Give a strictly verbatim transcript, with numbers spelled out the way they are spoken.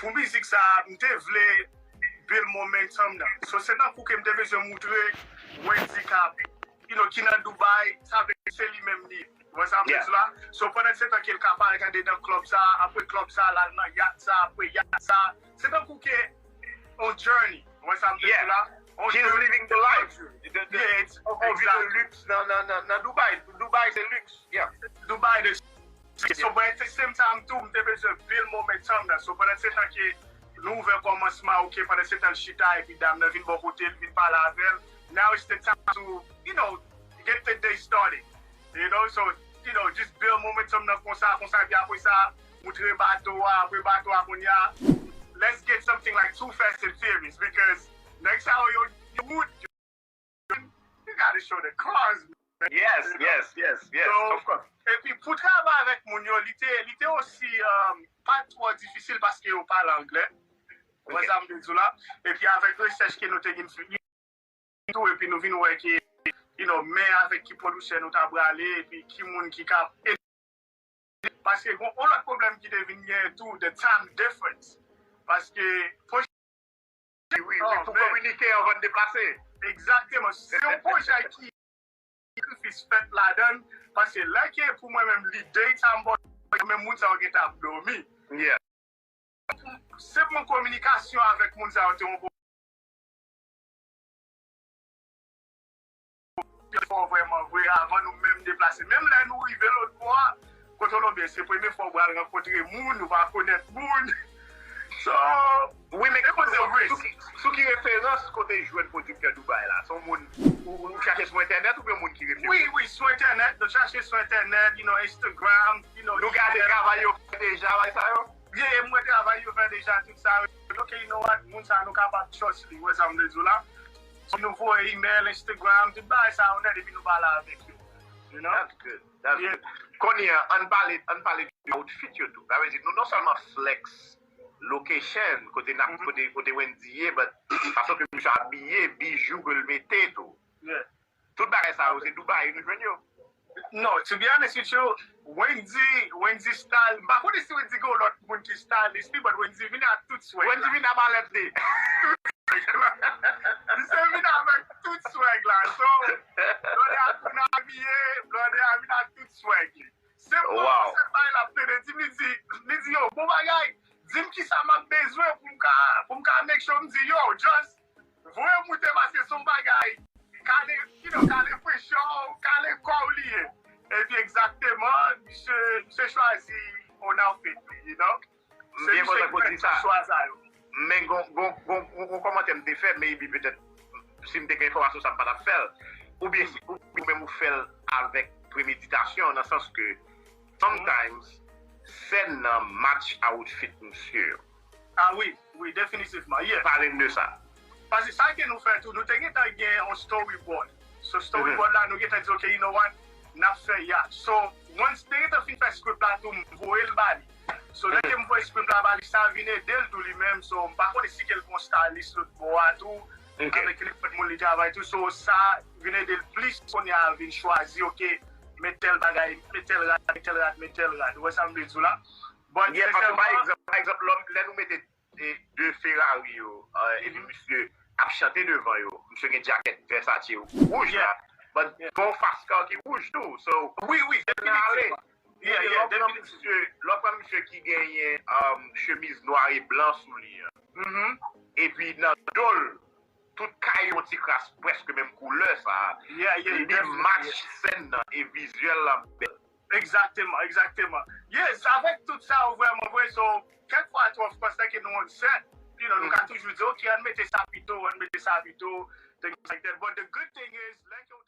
pou mizik sa a, m te vle build momentum nan. So, se tankou ke m te bezwen moutre Wendy k ap, you know, ki nan Dubai, sa vle di se li menm li ye. Ou wè sa m vle di la? So, pandan se tan ke l ka parèt andedan club sa, apre club sa, l al nan yacht sa, apre yacht sa. Se tankou ke on journey. Ou wè sa m vle di la? On journey. He's living the life. The, the, yeah, it's, on vi de luxe nan, nan, nan, nan Dubai. Dubai, se luxe. Yeah. Dubai, the So, but at the same time tou, m te bezwen build momentum nan. So, pandan se tan ke nou ouvè kòmansman, ok, pandan se tan l chita, epi dam nan vin bò kote l, vin pale avè l. Now it's the time to, you know, get the day started. You know, so, you know, just build momentum nan konsa, konsa, epi apre sa, moutre bato a, apre bato a, kounye a, let's get something like Too Fast and Furious, because nèg sa yo, yo, yo, you gotta show the cars, man. Yes, yes, yes, yes, of course. Epi pou travay avèk moun yo, li te, li te osi um, pa twò difisil paske yo pale anglè. Ou wè sa m vle di w la? Epi avèk rechèch ke nou te gen fè tou, epi nou vin wè ke, you know, men avèk ki pwodiksè nou ta prale, epi ki moun ki ka Paske gon yon lòt pwoblèm ki te vin genyen tou, the time difference. Paske pwojè. Wi, wi, pou kominike anvan n deplase. Egzakteman. Se yon pwojè ki sakrifis fèt ladan l. Paske lè ke pou mwen menm li daytime, bon, menm moun sa yo gentan ap dòmi. Yeah. Senpman kominikasyon avèk moun sa yo te yon pwoblèm. Fò vrèman vre avan nou menm deplase. Menm lè nou rive lòt bò a, Kolonbi, se premye fwa w pral rankontre moun, ou pa konèt moun. So, wi, men sou, sou ki referans kote jwenn pwodiktè Dubai la? Se yon moun ou, ou chache sou entènèt oubyen moun ki refere? Wi, wi, sou entènèt. Nou chache sou entènèt, you know, Instagram, you know, nou gade travay yo fè deja, bay sa yo? Byen, mwen travay yo fè deja tout sa. Ok, you know what? Moun sa nou kapab trust li. Wè sa m vle di w la? Si nou voye email, Instagram, tout bagay sa yo nèt epi nou pale avèk yo. You know? That's good. That's good. Kounye a, ann pale, ann pale de outfit yo tou. Sa vle di nou non sèlman flex location, kote n ap, kote, kote Wendy ye, but fason ke misye abiye, bijou ke l mete tou. Yeah. Tout bagay sa yo, se Dubai nou jwenn yo. No, to be honest with you, Wendy, Wendy style, m pa konnen si Wendy gen yon lòt moun ki stylist li, but Wendy vin ak tout swag. Wendy vin ak malèt li. Misye vin avèk tout swag la. So, blòdè a tou nan abiye, blòdè a vin ak tout swag li. Se pou mwen se bay l ap plede di, li di, li di yo, bon bagay, di m kisa m ap bezwen pou m ka, pou m ka make sure m di yo, just voye moute paske se yon bagay. Kale, you know, kale presyon, kale kò w li ye. Epi egzakteman, misye, misye chwazi on outfit li, you know. M byen kontan ke w di sa. Men gon, gon, gon, gon, gon kòmantè m te fè, maybe petèt, si m te gen enfòmasyon sa m pa t ap fè l. Oubyen si ou menm ou fè l avèk premeditasyon, nan sans ke sometimes sèn nan match outfit misye yo. Ah wi, wi, definitivman, yeah. Pale m de sa. Paske sa ke nou fè tou, nou te gentan gen yon storyboard. So storyboard la, nou gentan di, ok, you know what, n ap fè yacht. So, once te gentan fin fè script la tou, m voye l ba li. So, lè ke m voye script la ba li, sa vin ede l tou li menm. So, m pa konnen si ke l gon stylist lòt bò a tou, avèk ki nenpòt moun li travay tou. So, sa vin ede l plis kounye a vin chwazi, ok, met tèl bagay, met tèl rad, met tèl rad, met tèl rad. Ou wè sa m vle di w la? But, yeah, paske, pa egzanp, pa egzanp, lè nou mete e de Ferrari yo, epi misye ap chante devan yo. Misye gen djakèt Versace wouj la. But gon fast car ki wouj tou. So, wi, wi, definitivman. Lè w pran misye, lè w pran misye ki genyen chemiz nwa e blan sou li an. Epi nan do l, tout kay yon ti kras prèske menm koulè sa. Li match sèn nan e vizyèl la bèl. Egzakteman, egzakteman. Yes, avèk tout sa yo vrèman vre, so, kèk fwa tou, of course, lè ke nou on set, you know, nou ka toujou di, ok, ann mete sa pito, ann mete sa pito, things like that. But the good thing is, lè ke w